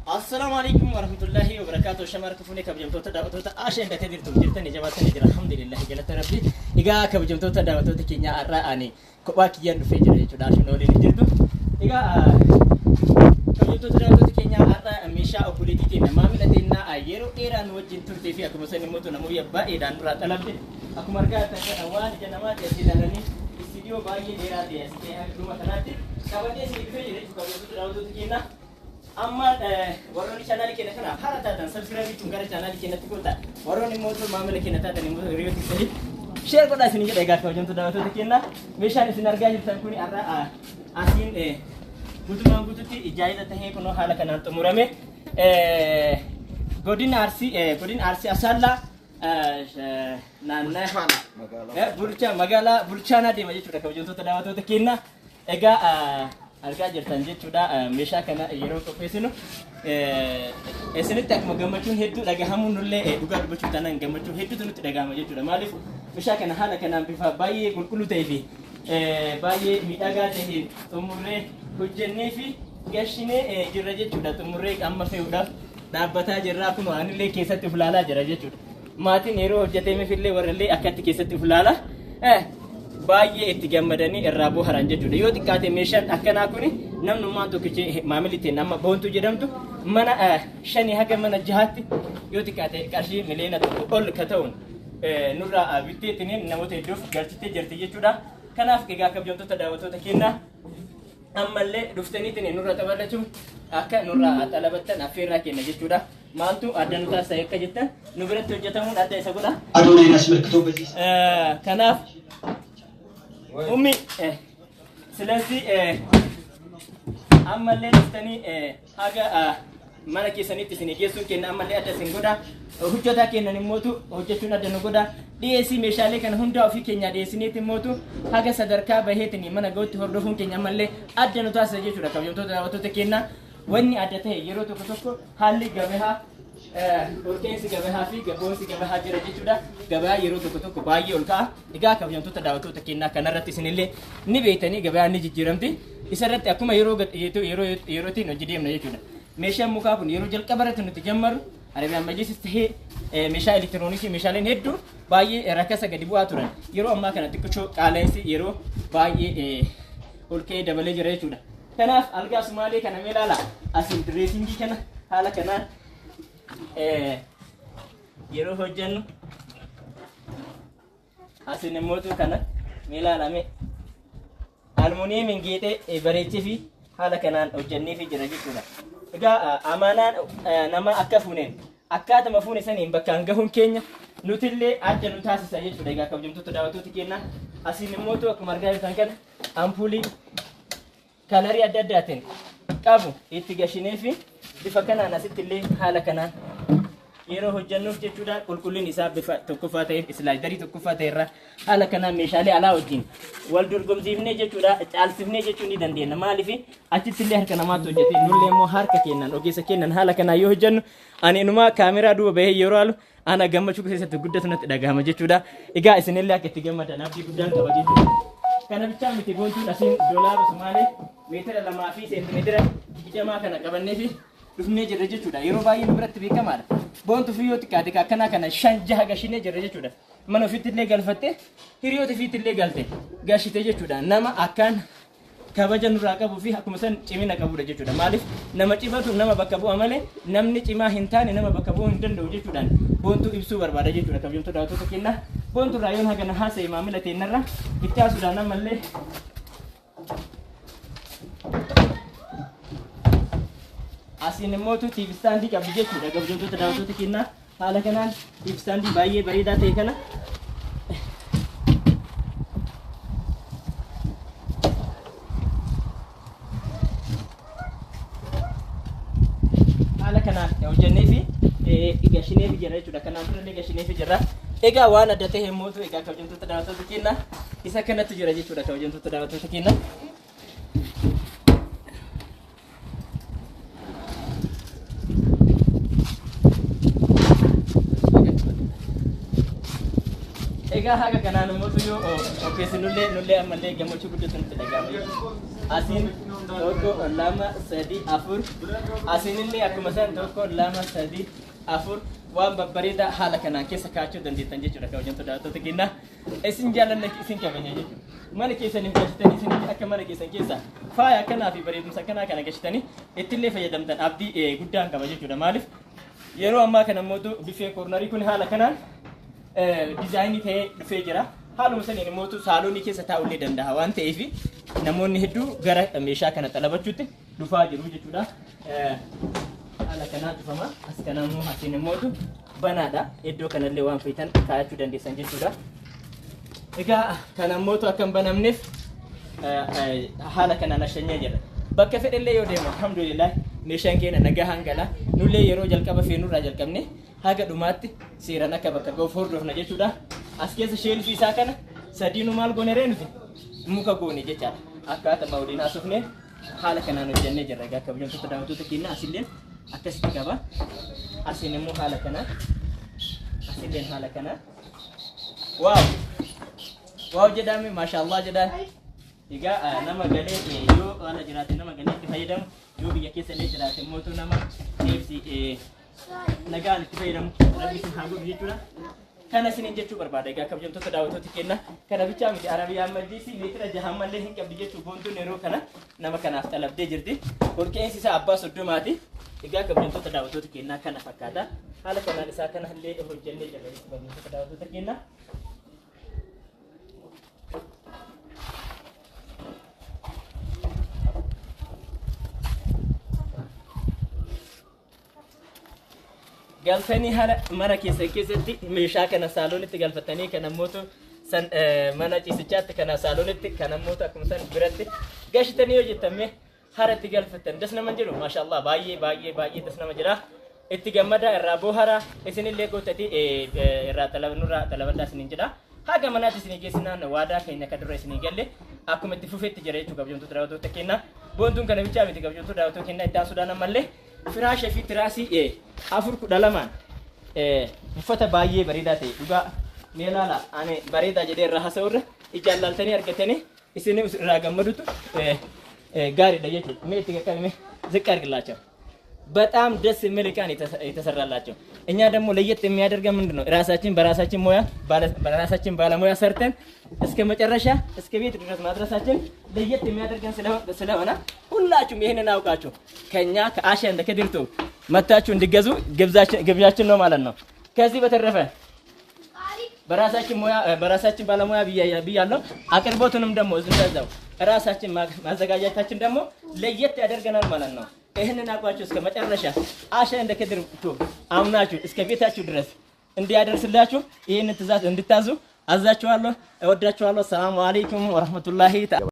Assalaamu alaikum warahmatullahi wabarakaatuh. Shamar kufuunee kabajamtoota daawwattoota Asheen datee jirtu jirtanii jabaatanii jira. Alhamdulillah, galata Rabbi. Egaa kabajamtoota daawwattoota keenya, har'a ani kophaa kiyyaan dhufee jira jechuudha. Asheen waliin hin jirtu. Egaa kabajamtoota daawwattoota keenya, har'a meeshaa obboleettii keenya, maamila teennaa yeroo dheeraa nu wajjin turtee fi akkuma san immoo namoota baay'eedhaan nurraa xalabde, akkuma argaa jirtan kana waan ija namaatti as ilaalanii istiidiyoo baay'ee dheeraa ta'e as ta'e hanga dhuma kanaatti qabadhee isinii dhufee jira jechuudha, kabajamtoota daawwattoota keenya. Amma warroonni chaanaalii keenya kanaaf haala taatan subscribe jechuun gara chaanaalii keenyatti kottaa. Warroonni immoo maamila keenya taatan immoo hiriyoota keessaniif share godhaa isin jedha. Egaa kabajamtoota daawwattoota keenya, meeshaan isin argaa jirtan kun har'a asiin guutummaan guututti jaayiza tahee kunoo haala kanaan xumurame. Godina Arsii Asaallaa, naannaa bulchaa magaalaa Bulchaanaa deema jechuudha, kabajamtoota daawwattoota keenya. Egaa argaa jirtan jechuudha, meeshaa kana yeroo qopheessinu isinitti akkuma gammachuun hedduu dhagahamu, nullee dhugaa dubbachuu taanaan gammachuu hedduutu nutti dhagahama jechuudha. Maaliif, meeshaa kana haala kanaan bifa baay'ee qulqulluu ta'ee fi baay'ee miidhagaa ta'een xumurree hojjennee fi gashinee jirra jechuudha. Xumurree amma fe'uudhaaf dhaabbataa jirra. Kun anillee keessatti of ilaalaa jira jechuudha. Maatiin yeroo hojjeteemifillee warrallee akkatti keessatti of ilaala. Baay'ee itti gammadanii irraa boharan jechuudha. Yoo xiqqaate meeshaan akkanaa kun namnummaan tokkichi maamilli ta'e nama Boontuu jedhamtu mana shanii haga mana jahaatti yoo xiqqaate qarshii 1 miliyoona ol ka ta'uun nurraa bitteetiin namoota hedduuf galchitee jirti jechuudha. Kanaaf egaa kabajamtoota daawwattoota keenyaa, ammallee dhuftaniitiin nurra xabalachuun akka nurraa xalabattan affeerraa kenna jechuudha. Maaltu adda nu taasisa akka jettan, nu biratti hojjetamuun adda isa godha. አዶናይን አስመልክቶ በዚህ Kanaaf ummi, ስለዚህ ammallee dhuftanii haga mana keessanitti isin geessuun kenna ammallee adda isin godha. Hojjetaa kennan immootu hojjechuun adda nu godha. Dhiyeessii meeshaalee kana hundaa ofii keenya dhiyeessineeti immootu haga sadarkaa baheetiin mana gahutti hordofuun keenya ammallee adda nu taasisa jechuudha. Kabajamtoota daawwattoota keenya, wanni adda ta'e yeroo tokko tokko haalli gabahaa, olka'insi gabahaa fi gabboonsi gabahaa jira jechuudha. Gabaa yeroo tokko tokko baay'ee ol ka'a. Egaa kabajamtoota daawwattoota keenyaa, kanarratti isinillee ni beektanii, gabaan ni jijjiiramti. Isarratti akkuma yeroo yeroo yerootiin hojii deemna jechuudha. Meeshaan mukaa kun yeroo jalqaba irratti nuti jammaru, Arabiyaan Majlisis tahee meeshaa elektirooniksii, meeshaaleen hedduu baay'ee rakasa gadi bu'aa turan. Yeroo ammaa kana xiqqishoo qaala'insi yeroo baay'ee ol ka'ee dabalee jira jechuudha. Kanaaf algaa Sumaalee kana mee ilaala. Asiin dressingii kana haala kanaan yeroo hojjennu, asin immootu kana mee ilaalame, almuuniyeemiin geexee bareechee fi haala kanaan hojjenneefi jira jechuudha. Egaa amaanaan nama akka fuuneen akkaatuma fuune saniin bakkaan gahuun keenya nutillee adda nu taasisa jechuudha. Egaa kabajamtoota daawwattoota keenya, asiin immootu akkuma argaa jirtan kana ampuulii colorii adda addaatiin qabu itti gashinee fi bifa kanaan asitti illee haala kanaan yeroo hojjennuuf jechuudha, qulqullinni isaa bifa tokkoffaa ta'e, sliderii tokkoffaa ta'e irraa haala kanaan meeshaalee alaa wajjin wal dorgomsiifnee jechuudha, caalsifnee jechuu ni dandeenya. Maaliif, achitti illee harka namaatti hojjete, nullee immoo harka kennan, ogeessa kennan haala kanaan yoo hojjennu, ani inumaa kaameraa duuba bahee yeroo alu ana gammachuu keessatti guddatu natti dhagahama jechuudha. Egaa isinillee akka itti gammadan abdii guddaan qaba jechuudha. Kana bichaa miti, Boontuun asiin dolaara Sumaalee meetira 2 fi seentimeetira 20 kana qabannee fi dhufnee jirra jechuudha. Yeroo baay'ee nu biratti beekamaadha. Boontuu fi yoo xiqqaate akkanaa kana shan jaha gashinee jirra jechuudha. Mana ofiitti illee galfattee, hiriyoota ofiitti illee galte gashite jechuudha. Nama akkaan kabaja nurraa qabuu fi akkuma san cimina qabudha jechuudha. Maaliif, nama cimatu nama bakka bu'a malee namni cimaa hin taane nama bakka bu'uu hin danda'u jechuudhaan Boontuu ibsuu barbaada jechuudha. Kabajamtoota daawwattoota keenyaa, Boontuu irraa yoon hagana haasa'e, maamila teennarra itti haasuudhaan ammallee asiin immoo TV standii qabdi jechuudha. Kabajamtoota daawwattoota keenyaa, haala kanaan TV standii baay'ee bareedaa ta'e kana haala kanaan hojjennee fi gashinee fi jira jechuudha. Kanaan durallee gashinee fi jira. Egaa waan adda ta'e immoo egaa kabajamtoota daawwattoota keenyaa, isa kanatti jira jechuudha, kabajamtoota daawwattoota keenyaa. Egaa Egaa haga kanaan immoo yoo qopheessinullee nullee ammallee gammachuu guddatu nutti dhaga'ama jechuudha. Asiin 1, 2, 3, 4, asiinillee akkuma san 1, 2, 3, 4 waan babbareedaa haala kanaan keessa kaa'achuu dandeettan jechuudha kabajamtoota daawwattoota keenya. Isin jaallanna, isin kabajna jechuudha. Mana keessaniif gashitanii isin akka mana keessan keessa faaya akkanaa fi bareedumsa akkanaa kana gashitanii ittillee fayyadamtan abdii guddaan qaba jechuudha. Maaliif yeroo ammaa kana immoo bifeen cornerii kun haala kanaan dizaayinii ta'ee dhufee jira. Haaluma saniin immoo saaloonii keessa taa'uu danda'a waan ta'eef namoonni hedduu gara meeshaa kana xalabachuutti dhufaa jiru jechuudha. Haala kanaan dhufama. As kana immoo asiin immoo banaadha. Iddoo kanallee waan feetan kaa'achuu dandeessan jechuudha. Egaa kana immoo akka hin banamneef haala kanaan ashanyee jira. Bakka fedhellee yoo deemu alhamdulillah meeshaan keenya nagaa hangala. Nullee yeroo jalqaba feenurraa jalqabne haga dhumaatti seeraan akka bakka ga'uuf hordofna jechuudha. As keessa shelfii isaa kana sadiinuu maal goone ree nuti muka goone jechaadha. Akkaataa waliin haasofne haala kanaan hojjennee jirra. Egaa kabajamtoota daawwattoota keenya asillee akkasitti qaba. Asiin immoo haala kanaan, asilleen haala kanaan. Wow! Wow jedhame, maashaallah jedhaan. Egaa nama galee yoo haala jiraate nama galee itti fayyadamu, yoo biyya keessa illee jiraate mootu nama deebsi nagaan itti fayyadamu rabbi isin haa godhu jechuudha. Kana isiniin jechuu barbaada. Egaa kabajamtoota daawwattoota keenya, kana bichaa miti, Arabiyaan majliisii meetira jahammallee hin qabdi jechuu boontuun yeroo kana nama kanaaf xalabdee jirti. Olka'insi isaa abbaa 30ti. Egaa kabajamtoota daawwattoota keenyaa, kana fakkaata. Haala kanaan isaa kana illee hojjennee jirra jechuudha kabajamtoota daawwattoota keenyaa. Galtanii haala mana keessan keessatti meeshaa kana saaloonitti galfatanii, kan ammootu san mana ciisichaatti, kana saaloonitti, kan ammootu akkuma san biratti gashitanii yoo jettame hara itti galfattan das nama jedhu, maashaallah, baay'ee baay'ee baay'ee das nama jedha. Itti gammadaa, irraa boohara, isinillee gootati irraa nurraa xalabadhaa isiniin jedha. Haga manaatti isinii geessinaan waadaa keenya akka dura isinii galle akkuma itti fufetti jira jechuudha kabajamtoota daawwattoota keenya. Boontuun kana bichaa miti, kabajamtoota daawwattoota keenya, itti aansuudhaan ammallee firaasha fi tiraasii 4 12n uffata baay'ee bareedaa ta'e dhugaa mee ilaala. Ani bareedaa jedhee irraa haasa'u irra ijaan laaltanii argatanii isin irraa gammadutu gaariidha jechuudha. Mee itti qaqqabime ዝቅ አድርግላቸው። በጣም ደስ የሚል እቃ ነው የተሰራላቸው። እኛ ደግሞ ለየት የሚያደርገን ምንድን ነው? ራሳችን በራሳችን ሙያ በራሳችን ባለሙያ ሰርተን እስከ መጨረሻ እስከ ቤት ድረስ ማድረሳችን ለየት የሚያደርገን ስለሆነ ሁላችሁም ይህንን አውቃችሁ ከኛ ከአሸ እንደ ከድርቱ መታችሁ እንዲገዙ ግብዣችን ነው ማለት ነው። ከዚህ በተረፈ በራሳችን ሙያ በራሳችን ባለሙያ ብያለሁ። አቅርቦቱንም ደግሞ እንደዛው ራሳችን ማዘጋጀታችን ደግሞ ለየት ያደርገናል ማለት ነው። ይህንን አውቃችሁ እስከ መጨረሻ አሸ እንደ ከድር አምናችሁ እስከ ቤታችሁ ድረስ እንዲያደርስላችሁ ይህንን ትእዛዝ እንድታዙ አዛችኋለሁ። እወዳችኋለሁ። ሰላሙ አለይኩም ወረህመቱላሂ።